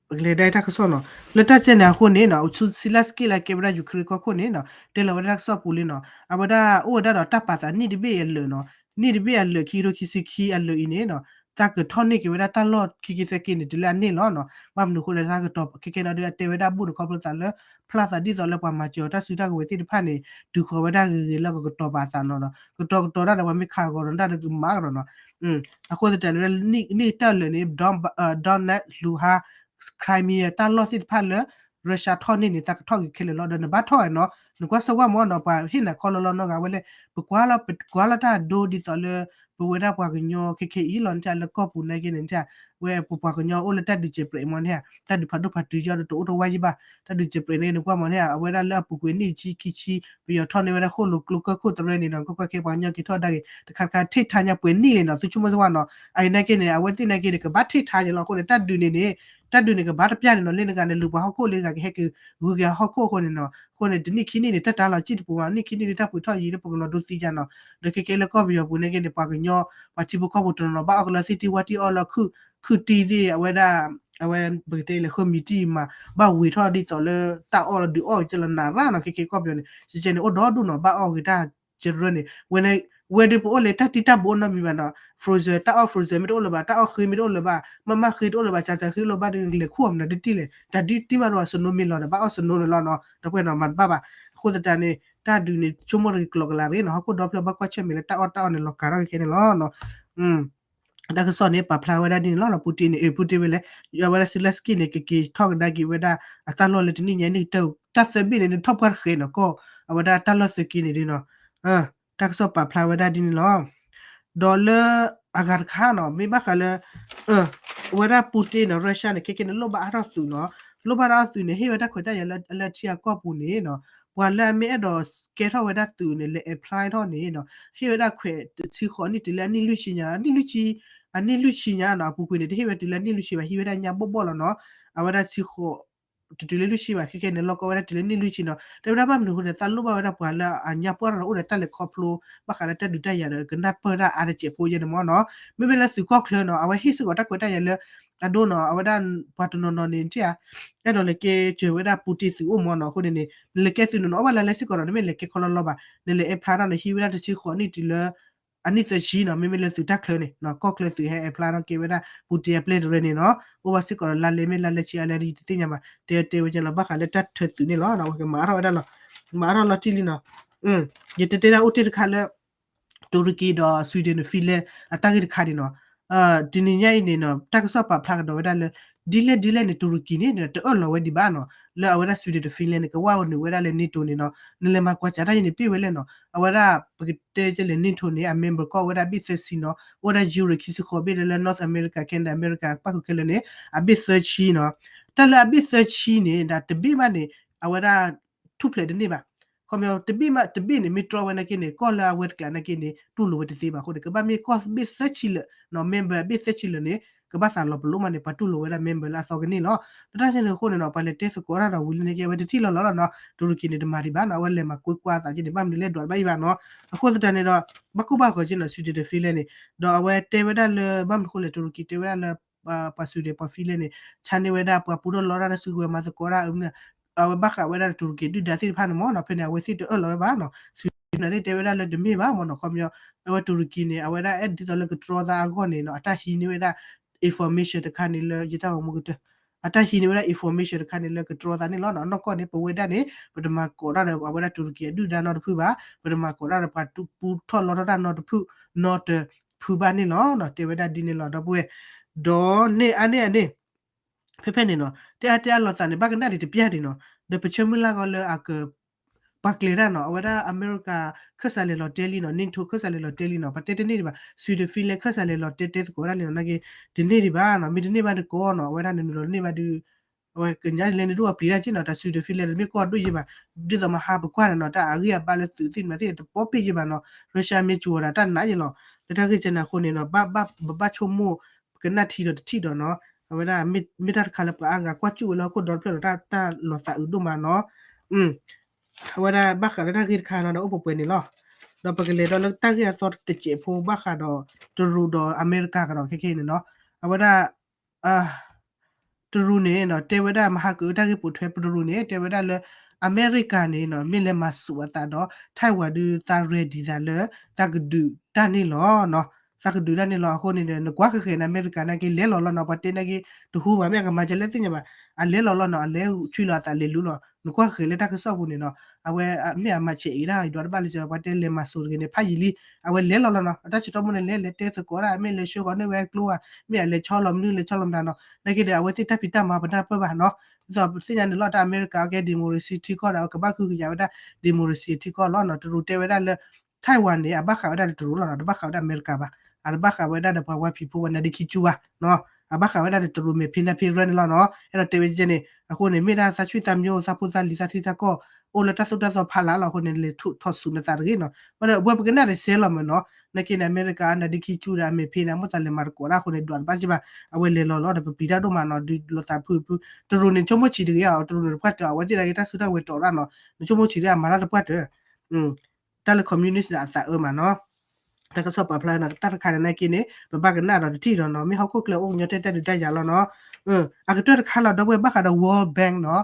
ပကလဲၤဒၣ်တၢ်ကစီၣ်နီၤ လၢတၢ်ကဲန့ၣ်အဃိန့ၣ်နီၤ ဆူ Zelensky လၢကဲဝဲဒၣ် Ukraine ကီၢ်ခိၣ်န့ၣ်နီၤ တဲလီၤဝဲဒၣ်တၢ်ကစီၣ်ပူၤလံနီၤ အဝဲဒၣ်အိၣ်ဝဲဒၣ်ဒီးတၢ်ပာ်သးနံၣ်တဘ့ၣ်အလၢာ်နီၤ နံၣ်တဘ့ၣ်အလၢာ် ခံကထိခံဆံခံအလၢာ်အံၤန့ၣ်နီၤ တၢ်ကထီၣ်န့ၢ်က့ၤဝဲဒၣ်တၢ်လီၢ်ခံကသၢက့န့ၣ် တုၤလၢအန့ၢ်လီၤနီၤ ဘၣ်မနုၤအဃိလဲၣ် တၢ်ကတီၤခဲခဲနီၤ ဒုးအတဲဝဲဒၣ်ဘူးန့ၣ် ခီဖျိသးလၢ ဖျါသးဒ်သိးလၢပှၤမၤစၢၤအီၤတၢ်စုတၢ်ကဝဲၤသ့ၣ်တဖၣ်န့ၣ် တုၤဃီၤဝဲဒၣ်ဂ့ၤဂ့ၤလၢကကတီၤပာ်သးနီၤနီၤ ကတီၤကတီၤတၢ်ဒီးပှၤမ့ၢ်ခးဂီၤဒီး တၢ်ဒီးကမၤကဒီးနီၤ အဃိသတးန့ၣ် နံၣ်တၢၢ်လၢာ်န့ၣ် Donetsk Luhansk Crimea တၢ်လီၢ်သ့ၣ်တဖၣ်လၢ Russia ထီၣ်န့ၢ်န့ၣ် တၢ်ကထီၣ်ဂ့ၤခဲလၢာ်လီၤ ဒီးနဘၣ်ထီၣ်ဝဲနီၤ နကွၢ်စၢၢ်ကွၢ်မ့ၢ်နီၤ ပှၤဟ့ၣ်နၤခီလီၤလီၤနီတဂၤဝဲလဲၣ် ပကွၢ်လီၤ ပကွၢ်လီၤတၢ်ဒိဒ်သိးလၢ ပဝဲဒၣ်ပှၤကညီခဲခဲအံၤလီၤ နထၢလၢကီၢ်ပူၤနာ်က့န့ၣ် နထၢ ဝဲပပှၤကညီအိၣ်လၢတၢ်ဒုးစဲးပြဲးမ့ၢ်နထၢ တၢ်ဒုးဖးဒိၣ်ဖးတုၤယီၤဒီးတအိၣ်တဝါယံၤဘၣ် တၢ်ဒုးစဲးပြဲးန့ၣ် နကွၢ်မ့ၢ်နထၢ အဝဲဒၣ်လၢအပူၤကွံာ်နံၣ်ဆံခံဆံ ပယီၤထီၣ်န့ၢ်ဝဲဒၣ်ဃိၣ်လိာ်ကျိကၢၢ်ခိၣ်တရၢန့ၣ်နီၤ ကွၢ်ကွၢ်ခဲပှၤကညီက့ၤထီၣ်ဒါက့ၤ တခါတခါ ထိၣ်ထါညါပှဲၤနံၣ်လံနီၤ သုဆိကမိၣ်စ့ၢ်ကီးနီၤ အအံၤနာ်က့န့ၣ် အဝဲသ့ၣ်နာ်က့န့ၣ် ကဘၣ်ထိၣ်ထါညါလီၤ အဃိန့ၣ် တၢ်ဒုးန့ၣ်န့ၣ် တၢ်ဒုးန့ၣ် ကဘၣ်တပျၢ်န့ၣ်နီၤ လၢနဂၤန့ၣ် လူၤပှၤဟီၣ်ခိၣ်လၢနဂၤကဟဲက့ၤဂုၤက့ၤဟီၣ်ခိၣ်အဃိန့ၣ်နီၤ အဃိန့ၣ် တနံၣ်ခံနံၣ်န့ၣ် တၢ်တၢ်လီၤစံၣ်တပူၤမး နံၣ်ခံနံၣ်န့ၣ် တၢ်ပှ့ၤထီၣ်ယံၤလၢပကလီၤဒိသံယါနီၤ ဒီးခဲကဲလၢကီၢ်ပယီၤပူၤနာ်က့န့ၣ် ပှၤကညီ ပှၤထံဖိကီၢ်ဖိတနီၤနီၤ ဘၣ်အီၣ်ကလၢသံၣ်တံၢ်ဝါတံၢ်အီၣ်လၢ ခုၣ်တံၢ်သ့ၣ် အဝဲဒၣ် အဝဲပကတဲလၢဃၢမံၤတံၢ်မး ဘၣ်ဝံၤထီၣ်ဒ်သိးလၢတၢ်အီၣ်လီၤဒုးအီၣ်ကဲလီၤနးရၣ်နီၤ ခဲကဲကီၢ်ပယီၤန့ၣ် ကကဲန့ၣ် အိၣ်ဒီဒူၣ်နီၤ ဘၣ်အီၣ်ဂ့ၤတၢ်ကရၢန့ၣ် ဝဲန့ၣ် ဝဲဒၣ်ပအိၣ်လၢတၢ်တံၢ်တၢ်ဘိနီတမံၤဘၣ်နီၤ frozen တၢ်အီၣ် frozen မ့ၢ်တအိၣ်လၢၤဘၣ် တၢ်အီၣ်ဃ့မ့ၢ်တအိၣ်လၢၤဘၣ် မးမးဃ့တအိၣ်လၢၤဘၣ် စၤစၤဃ့တအိၣ်လၢၤဘၣ်ဒီး လဲၤခူၣ်အီၤမနုၤဒ်တံၢ်လဲၣ် တၢ်ဒ်တံၢ်မးဒီး snow မ့ၢ်လီၤဒီး ဘၣ်အီၣ် snow န့ၣ်လီၤနီၤ ဒီပုၢ်ဝဲၢ်နီၤ မၤတဘၣ်ဘၣ် အဃိသတးန့ၣ် တၢ်ဒုးန့ၣ် ဆိကမိၣ်တဂ့ၤကျိၤကလၤတဂ့ၤနီၤ ဟီၣ်ခိၣ်ဒီဖျၢၣ်ဘၣ်ကွၢ်ဆၢၣ်မဲာ်လၢတၢ်အီၣ်တၢ်အီန့ၣ် လီၤကၤထီၣ်ကဲန့ၣ်လီၤ တၢ်ကစီၣ်န့ၣ် ပာ်ဖျါဝဲဒၣ်ဒ်န့ၣ်လီၤနီၤ ပူတ့န့ၣ် အ့ ပူတ့ဝဲလဲၣ် အဝဲဒၣ် Zelensky န့ၣ် ကက့ၤထီၣ်ကဒါက့ၤဝဲဒၣ် အတၢ်လီၢ်လၢတနံၣ်ညါန့ၣ် တၢ်သၢဘ့ၣ်န့ၣ် နထီၣ်ပှၢ်တဃဲးနီၤ ကီၢ် အဝဲဒၣ်တၢ်လီၢ်သၢက့န့ၣ်ဒ်နီၤ တၢ်ကစီၣ်ပာ်ဖျါဝဲဒၣ်ဒ်န့ၣ်လီၤ ဒီးလၢအဂၤတခါနီၤ မ့ၢ်ဘၣ်ဃးလၢ အဝဲဒၣ် Putin နီၤ Russia န့ၣ် ခဲကဲန့ၣ် လိၣ်ဘၣ်အါထီၣ်သုးနီၤ, လိၣ်ဘၣ်အါထီၣ်သုးန့ၣ် ဟ့ၣ်ဝဲတၢ်ခွဲးတၢ်ယာ်လၢအလၢထံအကီၢ်ပူၤန့ၣ်နီၤ, ပှၤလၢအမ့ၢ်အဲၣ်ဒိးကဲထီၣ်ဝဲဒၣ်သုးန့ၣ် လဲၤ apply ထီၣ်န့ၣ်နီၤ, ဟ့ၣ်ဝဲဒၣ်ခွဲးဆံဃိးနံၣ်တုၤလၢအနံၣ်လွံၢ်ဆံညါ, အနံၣ်လွံၢ်ဆံ, အနံၣ်လွံၢ်ဆံညါနီၤ အပူၤကွံာ်န့ၣ် တဟ့ၣ်ဝဲတုၤလၢအနံၣ်လွံၢ်ဆံဘၣ်, ဟ့ၣ်ဝဲဒၣ်ညါဘီၣ်ဘီၣ်လီၤနီၤ, အဝဲဒၣ်ဆံဃိး တတုၤလၢလွံၢ်ဆံဘၣ်, ခဲကဲန့ၣ် လီၢ်ကီဝဲဒၣ်တုၤလၢနံၣ်လွံၢ်ဆံနီၤ, တဲဝဲဒၣ်ဘၣ်မနုၤအဃိန့ၣ် သးလိၣ်ဘၣ်ဝဲဒၣ်ပှၤလၢအညါပှၢ်ထီၣ်ဒီးအိၣ်ဒီးတၢ်လဲၤခီဖျိ ဘၣ်ဃးလၢတၢ်ဒုးတၢ်ယၤဒီး ကနၢ်ပၢၢ်တၢ်အါတစဲးဖိယဲန့ၣ်မ့ၢ်နီၤ, မ့မ့ၢ်လၢသုးကီၢ်ချၢနီၤ အဝဲဟ့ၣ်စ့ၢ်ကီးတၢ်ခွဲးတၢ်ယာ်လၢ အဒိနီၤ အဝဲဒၣ်ပှၤတနီၤနီၤန့ၣ် ထံၣ်ဧါ အဲၣ်ဒိးလဲၤကဲစၢၤဝဲဒၣ် Putin သုးအိၣ်မ့ၢ်နီၤ, အဃိန့ၣ်န့ၣ် နလဲၤကဲသုးနီၤနီၤ အိၣ်ဘၣ်လၢလဲၤစ့ၢ်ကီးနီၤ, နမ့ၢ်လဲၤကဲခီလီၤလီၤဘၣ်, နလဲၤ apply ထီၣ်န့ၣ် ဟံးဝဲဒၣ်တဆံဃိးနံၣ်တုၤလၢ အနံၣ်သၢဆံနီၤ, မ့မ့ၢ်လၢသုးတၢ်ချၢန့ၣ် ကီၢ်ချၢသုးဟဲ apply ထီၣ်ကဲဝဲဒၣ် Putin အပျဲၢ်တရၢန့ၣ်နီၤ, အိၣ်ဘၣ်စ့ၢ်ကီးလၢလါလဲမ့ၢ်လါလဲဆံအါလဲဒီး ယတသ့ၣ်ညါဘၣ်, တဲတဲဝဲကဲလီၤ ဘၣ်ဃးလၢတၢ်ထၢသုးန့ၣ်လီၤ, အဝဲကမၤအါထီၣ်ဝဲဒၣ်လီၤ, မၤအါထီၣ်လီၤတံၢ်လံနီၤ, ယတဲတဲဒၣ်အိၣ်တ့ၢ်တခါလၢ တူရကီဒီး Sweden ဒီး Finland အတၢ်ဂ့ၢ်တခါန့ၣ်နီၤ, တနံၤညါအံၤန့ၣ်နီၤ တၢ်ကစီၣ်ပာ်ဖျါကဒီးဝဲဒၣ်လၢ ဒ်လဲၣ်ဒ်လဲၣ်န့ၣ် တူရကီန့ၣ် တအၢၣ်လီၤဝဲဒံးဘၣ်နီၤ, လၢအဝဲဒၣ် Sweden ဒီး Finland န့ၣ် ကဝၢ်နုာ်ဝဲဒၣ်လၢ NATO န့ၣ်နီၤ, နလဲၤမၤကွၢ်စးတၢ်ယံၤန့ၣ် ပ့ၢ်ဝဲလဲၣ်နီၤ, အဝဲဒၣ်ပကတဲကဲလဲၣ် NATO န့ၣ် အ member ကီၢ်အိၣ်ဝဲဒၣ်အဘ့ၣ်သၢဆံနီၤ, အိၣ်ဝဲဒၣ် Europe ခံဆံဃိးဘ့ၣ်လၢ North America, Canada, America ပၣ်ဃုာ်ခဲလၢာ်န့ၣ် အဘ့ၣ်သၢဆံနီၤ, တၢ်လၢအဘ့ၣ်သၢဆံန့ၣ် ဒၣ်တဘ့ၣ်မးန့ၣ် အဝဲဒၣ် ထူၣ်ဖျဲးတန့ၢ်ဘၣ်, ခီပညီ တဘ့ၣ်မး တဘ့ၣ်န့ၣ် မ့ၢ်တြီဝဲနာ်က့န့ၣ် ကီၢ်လၢအဝဲတကျးနာ်က့န့ၣ် တူၢ်လိာ်ဝဲတသ့ဘၣ်အဃိန့ၣ် ကဘၣ်မ့ၢ်ကီၢ်ဘ့ၣ်သၢဆံလၢာ်နီၤ, member ဘ့ၣ်သၢဆံလၢာ်န့ၣ် ကဘၣ်သးလီၤပလိာ်မးန့ၣ် ပှၤတူၢ်လိာ်ဝဲဒၣ် member လၢအသီကန့ၢ်လီၤ. ဒီးတၢ်စဲန့ၣ်အဃိန့ၣ်နီၤ ပှၤလဲၤတဲသကိးတၢ်ဒီးဝံၤလံနာ်က့ အဝဲတထံၣ်လီၤလီၤလီၤနီၤ, တူရကီန့ၣ် တမၤဒံးဘၣ်နီၤ, အဝဲလဲၤမၤကွၢ်ကွၢ်အသးက့န့ၣ် ဘၣ်မနုၤလဲၣ်ဒွးတဘၣ်အံၤဘၣ်နီၤ, အဃိသတးန့ၣ်ဒီး ဘၣ်ကိၢ်ဘၣ်ဂီၤက့နီၤ Sweden ဒီး Finland န့ၣ်, ဒီးအဝဲတဲဝဲဒၣ်လၢ ဘၣ်မနုၤအဃိလဲၣ် တူရကီတဲဝဲဒၣ်လၢ ပှၤ Sweden ပှၤ Finland န့ၣ် ဆါန့ၢ်ဝဲဒၣ်ပှၤပူထီၣ်လီတၢ်လၢစုကဝဲၤမၤသကိးတၢ်အမနုၤ အဝဲဘၣ်ဃးဝဲဒၣ်တူရကီဒုၣ်ဒါသ့ၣ်တဖၣ်န့ၣ်မ့ၢ်နီၤ, ဖဲန့ၣ် အဝဲသ့ၣ်တအၢၣ်လီၤဝဲဘၣ်နီၤ, Sweden သ့ၣ်တဲဝဲဒၣ်လၢတမ့ၢ်ဘၣ်မ့ၢ်နီၤ, ခီပညီ အဝဲတူရကီန့ၣ် အဝဲဒၣ်အဲၣ်ဒ်သိးလၢကတြီသးအဂီၢ်န့ၣ်နီၤ, အတၢ်ဟံးန့ၢ်ဝဲဒၣ် information တခါန့ၣ်လၢ ယတၢ်ဂီၤမူကတၢၢ် အတၢ်ဟံးန့ၢ်ဝဲဒၣ် information တခါန့ၣ်လၢကတြီသးန့ၣ်လီၤနီၤ, အနီၢ်ကီၢ်န့ၣ် ပဝဲဒၣ်န့ၣ် ပတမၤကိးတၢ်ဒီးအဝဲဒၣ်တူရကီအဒုၣ်ဒါနီတဖုဘၣ်, ပတမၤကိးတၢ်ဒီးပှၤပူထီၣ်လီထီၣ်တၢ်နီတဖု နီတဖုဘၣ်န့ၣ်လီၤ, တဲဝဲဒၣ်ဒ်န့ၣ်လီၤ ဒီပုၢ်ဝဲၢ်, ဒီးန့ၢ်အါန့ၢ်အန့ၣ် ဖဲဖဲန့ၣ်နီၤ တဲအါတဲအါလိာ်သးန့ၣ် ဘၣ်ကနၣ်ဒံးတပျၢ်ဒံးနီၤ, ဒီးပဆၢမုၢ်လၢ်ဂီၤလၢအက ပှၤကျဲၤတၢ်နီၤ, အဝဲဒၣ်အမဲရကၤခၢၣ်စးလဲၤလီၤတဲလံနီၤ, NATO ခၢၣ်စးလဲၤလီၤတဲလံနီၤ, ပှၤတဲတန့ၢ်ဒံးဘၣ်, Sweden Finland ခၢၣ်စးလဲၤလီၤတဲတဲသကိးဒၣ်လံနီၤ, နာ်က့ တန့ၢ်ဒံးဘၣ်နီၤ, မ့ၢ်တန့ၢ်ဘၣ်တကိးနီၤ, အဝဲဒၣ်နနုာ်လီၤတန့ၢ်ဘၣ်ဒုး အဝဲကညးလဲၤနဒိၣ်အပျံၤတၢ်က့နီၤ, တၢ် Sweden Finland တမ့ၢ်ကီၢ်ဒိၣ်ယံၤဘၣ်, ဒ်သိးမဟါပကွၢ်န့ၣ်နီၤ, တၢ်အဂံၢ်အဘါလၢသုးသ့ၣ်တဖၣ်သ့ၣ်တဘီဘ့ၣ်ယံၤဘၣ်နီၤ, Russia မ့ၢ်ကၠိၤဝဲဒၣ်တၢ်နးယံၤလီၤ, လၢတၢ်ဂ့ၢ်ကဲန့ၣ်အဃိန့ၣ်နီၤ, ဘၣ်ဘၣ်ဘၣ်ဆိကမိၣ် ကနၣ်ထံဒီးတထံၣ်ဒီးနီၤ, အဝဲဒၣ်မ့ၢ်တၢ်တခါလၢပှၤအါဂၤကွၢ်စူၣ်ဝဲလၢဟီၣ်ခိၣ်ဒီတဖျၢၣ်ဒီး တၢ်လီၤသးအုးဒိၣ်မးနီၤ, အဝဲဒၣ်ဘၣ်ဃးလၢတၢ်ဂ့ၢ်တခါနီၤ ဒီးအိၣ်ပှဲၤပှဲၤန့ၣ်လီၤ, ဒီးပကလဲၤဒီးလၢတၢ်ဂ့ၢ်အသီတစဲးဖိ ဘၣ်ဃးဒီးတရူးဒီးအမဲရကၤကဒီးခဲခဲအံၤန့ၣ်နီၤ, အဝဲဒၣ် တရူးန့ၣ်နီၤ တဲဝဲဒၣ်မဟါကအုးတၢ်ဂ့ၢ်ပိာ်ထွဲ တရူးန့ၣ် တဲဝဲဒၣ်လၢ အမဲရကၤန့ၣ်နီၤ မ့ၢ်လဲၤမၤစိးအသးဒီး Taiwan ဒုးသး ready သးလၢ သးကဒုးတၢ်န့ၣ်လီၤနီၤ, သးကဒုးတၢ်န့ၣ်လီၤ. အဃိန့ၣ်ဒီး နကွၢ်ဃဲၤဃဲၤန့ၣ် အမဲရကၤနာ်က့လဲၤလီၤလီၤနီၤ, ပှၤတဲနာ်က့ တဟူဘၣ် မ့ၢ်အကမၤစၢၤလဲၣ်သ့ၣ်ညါဘၣ်, အလဲၤလီၤလီၤနီၤ, အလဲၤဆှၢလီၤအသးလဲၤလူလီၤ. နကွၢ်ဃဲၤလၢတၢ်ကစီၣ်ပူၤန့ၣ်နီၤ အဝဲမ့ၢ်အမၤဆဲးအံၤဒၣ် ယဒွးတဘၣ်လၢၤ ပှၤတဲလဲၤမၤစိးတဂ့ၤန့ၣ် ဖးယံာ်လံ, အဝဲလဲၤလီၤလီၤနီၤ, အတၢ်ဆၢကတီၢ်မ့ၢ်န့ၣ် လဲၤလဲၤတဲသကိးဒၣ် မ့ၢ်လဲၤဆှၢဃီၤန့ၢ်ဝဲကျိဘၣ်, မ့ၢ်အလဲၤဆီလီၤမနုၤလဲၤဆီလီၤမတၤနီၤ, နာ်က့ဒီး အဝဲသ့ၣ်တၢ်ဖံးတၢ်မၤပနၢ်ပၢၢ်ဘၣ်နီၤ, ဒ်သိးပသ့ၣ်ညါန့ၣ်လီၤ တၢ်အမဲရကၤအကဲ democracy ထံကီၢ်ဒီး အကဘၣ်ဃုကယာ်ဝဲဒၣ် democracy ထံကီၢ်လီၤနီၤ. တရူးတဲဝဲဒၣ်လၢ Taiwan န့ၣ် အဘၣ်ဃးဝဲဒၣ်ဒီးတရူးလီၤနီၤ, တဘၣ်ဃးဝဲဒၣ်အမဲရကၤဘၣ်, အတဘၣ်ဃးဝဲဒၣ်ဒီးပှၤဝါဖံးဖိဝဲနါဒ့ခံကၠူဘၣ်နီၤ, အဘၣ်ဃးဝဲဒၣ်ဒီးတရူးမဲာ်ဖံးနါဖံးရဲၣ်န့ၣ်လီၤနီၤ. အဲၣ်ဒိးတဲဝဲကဲန့ၣ် အဃိန့ၣ် မ့ၢ်ဒၣ်သးဆံၣ်သးမိ သးဖိသးလံၤ သးထံသးကီၢ် အိၣ်လၢတၢ်သိၣ်တၢ်သီဖးလၢ်လီၤ. အဃိန့ၣ် လဲၤထီၣ်ဆူးနသးတဂ့ၤနီၤ, ဘၣ်ဒီး အဝဲပကနၣ်ဒီးစဲလီၤမ့ၢ်နီၤ, နာ်က့န့ၣ် အမဲရကၤ နါဒ့ခံကၠူဒီးအမဲာ်ဖံးန့ၣ် အမိၢ်သးလဲၤမၤတကိးတၢ်အဃိန့ၣ် ဒွးတဘၣ်က့ဘၣ်, အဝဲလဲၤလီၤလီၤဒီးပပျံၤတၢ်ဒိၣ်မးနီၤ, ဒုးလိာ်သးဖုဖု, တရူးန့ၣ် ဆိကမိၣ်ဆံးတဂ့ၤအီၤ, တရူးန့ၣ်တပှၢ်တၢၢ် အဝဲသ့ၣ်နာ်က့တၢ်စုတၢ်ဝဲၤတီၤတၢ်နီၤ, နဆိကမိၣ်ဆံးတဂ့ၤ အမၤတၢ်တပှၢ်တၢၢ် တၢ်လၢ communist န့ၣ် အသးအၢမးနီၤ, တၢ်ကစီၣ်ပာ်ဖျါနီၤ, တၢ်တခါန့ၣ်နာ်က့န့ၣ် ပဘၣ်ကနၣ်ဒီးတထံၣ်ဒီးနီၤ, မ့ၢ်ဟီၣ်ခိၣ်ချၢအိၣ်ကညီတဲတၢ်ဒုးတၢ်ယၤလီၤနီၤ, အကတၢၢ်တခါလီၤ ဒီပုၢ်ဝဲၢ် ဘၣ်ဃးဒီး World Bank နီၤ,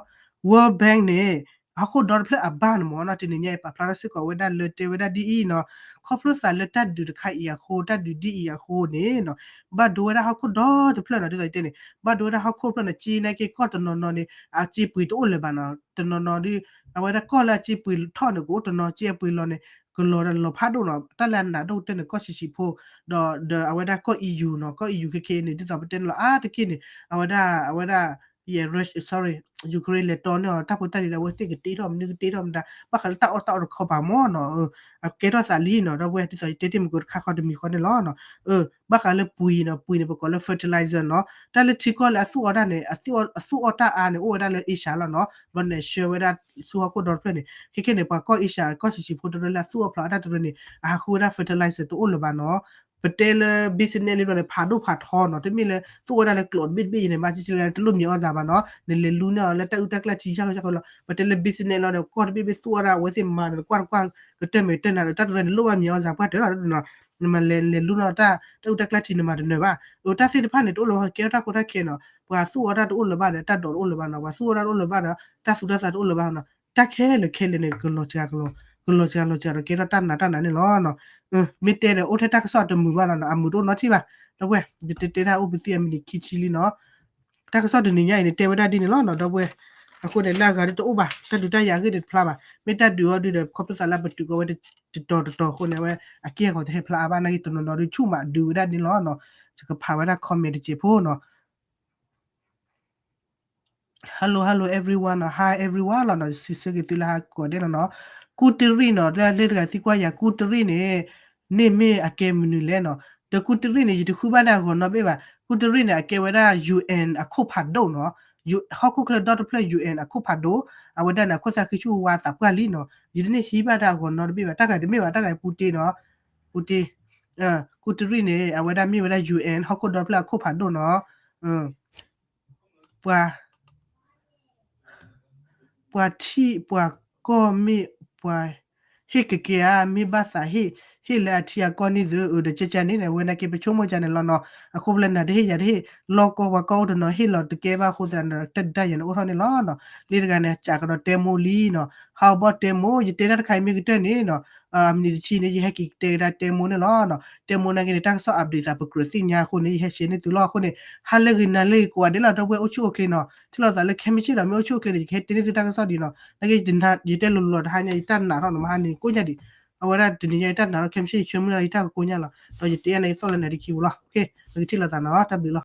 World Bank န့ၣ် ဟီၣ်ခိၣ်ဒီတဖျၢၣ်အဘၣ်န့ၣ်မ့ၢ်နီၤ, တနံၤညါအံၤပာ်ဖျါထီၣ်စ့ၢ်ကီးဝဲဒၣ်လၢတဲဝဲဒၣ်ဒ်အံၤနီၤ, ခီဖျိသးလၢတၢ်ဒုးတခါအံၤအဃိ တၢ်ဒုးဒ်အံၤအဃိန့ၣ်နီၤ, ဘၣ်ဒိဝဲဒၣ်ဟီၣ်ခိၣ်ဒီတဖျၢၣ်နီၤ, ဒ်သိးယတဲန့ၣ် ဘၣ်ဒိဝဲဒၣ်ဟီၣ်ခိၣ်တဖျၢၣ်နီၤ, က့နာ်က့ကီၢ်တနီၤနီၤန့ၣ် အစ့ပှ့ၤတအိၣ်လၢၤဘၣ်နီၤ, တနီၤနီၤဒ် အဝဲဒၣ်ကီၢ်လၢအစ့ပှ့ၤထီၣ်န့ၣ် ကအိၣ်တနီၤ, စ့အပှ့ၤလီၤန့ၣ် ကလီၤဒီးလီၤဖးဒိၣ်နီၤ, တၢ်လၢအနးဒိၣ်ကတၢၢ်န့ၣ် ကီၢ်ဆံးဆံးဖိ, ဒီးဒီးအဝဲဒၣ်ကီၢ် EU နီၤ, ကီၢ် EU ခဲခဲအံၤန့ၣ် ဒ်သိးပတဲန့ၣ်လီၤ အါတက့ၢ်န့ၣ် အဝဲဒၣ် အဝဲဒၣ် Ukraine လဲၤတီန့ၢ်အီၤ တၢ်ဖိတၢ်လံၤဒီး အဝဲသ့ၣ်ကတ့ထီၣ်မနုၤကတ့ထီၣ်မတၤ ဘၣ်ဃးလၢတၢ်အီၣ်တၢ်အီတခီပၤမ့ၢ်နီၤ, အကဲထီၣ်သးလံနီၤ, ဒီပုၢ်ဝဲၢ် ဒ်သိးယတဲတ့ၢ်မုၢ်ကိးတခါဃီတမံၤဃီန့ၣ်လီၤ. ဘၣ်ဃးလၢပှံၤနီၤ, ပှံၤန့ၣ် ပကိးလၢ fertilizer နီၤ, တၢ်လၢထံကီၢ်လၢအသူၣ်အီၣ်တၢ်န့ၣ် အသူၣ်အီၣ်တၢ်အါန့ၣ် အိၣ်ဝဲဒၣ်လၢ Asia လီၤနီၤ, ဘျီန့ၣ် ဆှၢဝဲဒၣ်ဆူဟီၣ်ခိၣ်ဒီတဖျၢၣ်န့ၣ်, ခဲခဲန့ၣ် ပှၤကီၢ် Asia ကီၢ်ဆံးဆံးဖိတရၢလၢအသူၣ်အီၣ်ဖျိးအတၢ်တရၢန့ၣ် အဟးဃုဝဲဒၣ် fertilizer တအိၣ်လၢၤဘၣ်နီၤ. ပတဲလၢ business လံဘျီန့ၣ် ဖးဒိၣ်ဖးထီနီၤ, တမ့ၢ်လၢသူၣ်ဝဲဒၣ်လၢကျိးတဘ့ၣ်တဘ့ၣ်အံၤန့ၣ် မၤဆံဆံလၢ တလိၣ်မံၤအီၣ်စၤဘၣ်နီၤ, နလဲၤလူန့ၢ်အီၤလၢတၢ်အုၣ်တၢ်ကျၢ်ထံဆၢကီးလီၤ. ပတဲလၢ business လီၤန့ၣ် ကီၢ်တဘ့ၣ်ဘ့ၣ်သူၣ်ဝဲဒၣ် အဝဲသ့ၣ်မၤန့ၣ် ကွၢ်တကွၢ်ကတၢၢ်မဲာ်ကတၢၢ်နၤဒီး တၢ်တရၢန့ၣ် လိၣ်ဘၣ်မံၤအီၣ်စၤပှၢ်တၢၢ်လီၤနီၤ, နမၤလဲၤလဲၤလူန့ၢ်တၢ် တၢ်အုၣ်တၢ်ကျၢ်ထံနမၤတနၢၤဘၣ်, အတၢ်သ့ၣ်တဖၣ်န့ၣ် တအိၣ်လၢၤဘၣ် ကဲထီၣ်တၢ်ကီတၢ်ခဲနီၤ, ပှၤသူၣ်အီၣ်တၢ်တအိၣ်လၢၤဘၣ်ဒီး တၢ်ဒိးတအိၣ်လၢၤဘၣ်နီၤ, ပှၤသူၣ်အီၣ်တၢ်တအိၣ်လၢၤဘၣ်ဒီး တၢ်သူတၢ်သးတအိၣ်လၢၤဘၣ်နီၤ, တၢ်ခဲလၢာ်ခဲလၢာ်န့ၣ် ကလီၤစှၤကလီၤစှၤဒီး ကဲထီၣ်တၢ်နးတၢ်နးန့ၣ်လီၤ. မ့ၢ်တဲဒီး အိၣ်ထဲတၢ်ကစီၣ်တမုာ်ဘၣ်လီၤနီၤ, အမုာ်တအိၣ်နီတထံၣ်ဘၣ်, ဒီပုၢ်ဝဲၢ် ယတဲတဲတၢ်အိၣ်ပသံၣ်အမံးနံးခံဆံလံနီၤ, တၢ်ကစီၣ်တနံၤညါအံၤန့ၣ် တဲဝဲဒၣ်ဒ်န့ၣ်လီၤနီၤ, ဒီပုၢ်ဝဲၢ်, အဃိန့ၣ် လၢအဂၤဒ်တအိၣ်ဘၣ်, တၢ်ဒုးတၢ်ယၤအဂ့ၢ်ဒ်တဖျါဘၣ်, မ့ၢ်တၢ်ဒုးအီၤဒုးဒီး ခီဖျိသးလၢပတုာ်ကီဝဲတတီၤတတီၤအဃိန့ၣ် အဝဲအက့ၢ်အဂီၤတဟဲဖျါအါဘၣ်, နာ်က့တနီၤနီၤဒုး ဆူၣ်မးဒုးဝဲဒၣ်န့ၣ်လီၤနီၤ, ယကဖးဝဲဒၣ် comment တစဲးဖိနီၤ. Hello, hello everyone နီၤ, hi everyone လီၤနီၤ, စံးဆၢက့ၤသုလၢဟါကိးဂၤဒဲးလီၤနီၤ, ကူတရံၣ်နီၤ, လၢလၢတဂၤသံကွၢ်ယၤ ကူတရံၣ်န့ၣ် န့ၣ်မ့ၢ်အကဲမနုၤလဲၣ်နီၤ, ဒီးကူတရံၣ်န့ၣ် ယတဃုဘၣ်န့ၣ်အဂီၤနီတဘ့ၣ်ဘၣ်, ကူတရံၣ်န့ၣ် အကဲဝဲဒၣ် UN အခိၣ်ဖးဒိၣ်နီၤ, ဟီၣ်ခိၣ်ချၢဒီတဖျၢၣ် UN အခိၣ်ဖးဒိၣ်, အဝဲဒၣ်န့ၣ် အခိၣ်သၣ်ဃံဆူၣ်ဝါသးပှၢ်လံနီၤ, ယတန့ၢ်ဟံးဘၣ်တၢ်အဂီၤနီတဘ့ၣ်ဘၣ်, တၢ်ဂၤတမ့ၢ်ဘၣ်, တၢ်ဂၤပူတ့နီၤ, ပူတ့ ကူတရံၣ်န့ၣ် အဝဲဒၣ်မ့ၢ်ဝဲဒၣ် UN ဟီၣ်ခိၣ်ဒီဖျၢၣ်အခိၣ်ဖးဒိၣ်နီၤ, ပှၤ ပှၤထံၣ်ပှၤကီၢ်မ့ၢ် ပှၤ ဟ့ၣ်ကကဲဧါ, မ့ၢ်ဘၣ်သးဟ့ၣ် ဟ့ၣ်လၢအထံအကီၢ်န့ၣ်သု, အၢ ဒီးကဲကဲန့ၣ် အဝဲန့ၣ်က့ ပဆိကမိၣ်ကန့ၣ်လီၤနီၤ, အဃိပလၢနၤတဟ့ၣ်ယၤတဟ့ၣ် လီၢ်ကီၢ်ပှၤကီၢ်အိၣ်တနီၤ ဟ့ၣ်လီၤတကဲဘၣ်အဃိသတးဒီး တၢ်ဒုးတၢ်ယၤန့ၣ်အိၣ်ထီၣ်န့ၣ်လီၤနီၤ, လၢတဂၤန့ၣ် စးကဒီးတဲမိၢ်လံနီၤ, ဟးဘီတဲမိၢ် ယတဲတၢ်တခါအံၤမ့ၢ်ကတၢၢ်န့ၣ်နီၤ, မံးနံးတဆံန့ၣ် ယဟဲက့ၤတဲကဒါတဲမိၢ်န့ၣ်လီၤနီၤ, တဲမိၢ်နာ်က့န့ၣ် တၢ်ကစီၣ် update သးပကြၢးသ့ၣ်ညါအဃိန့ၣ် ယဟဲ share န့ၢ်သုလီၤအဃိန့ၣ်, ဟါလၢဂ့ၤနၤလၢဂ့ၤကိးဂၤဒဲးလီၤ ဒီပုၢ်ဝဲၢ်အိၣ်ဆူၣ်အိၣ်ချ့နီၤ, ထံၣ်လိာ်သးလၢခဲမုၢ်ဆ့ၣ်ဒီး မ့ၢ်အိၣ်ဆူၣ်အိၣ်ချ့န့ၣ် ယကဟဲတဲန့ၢ်သုတၢ်ကစီၣ်ဒ်နီၤ, နာ်က့ ယတဲလိၤလိၤတဟါညါ ယတၢ်နာ်ထီၣ်နီၤ မဟါန့ၣ်ကိးညါဒံး, အဝဲဒၣ်တနံၤညါယတၢ်နာ်ထီၣ် ခဲမုၢ်ဆ့ၣ်ယဆၢမုၢ်လၢ် ယတၢ်ကကိးညါလီၤ, ဒီးယတဲအါန့ၢ်သုလၢနၤဒံးခံပူၤလီၤ, ပကထံၣ်လိာ်သးနီၤ တၢ်ဘျုးလီၤ.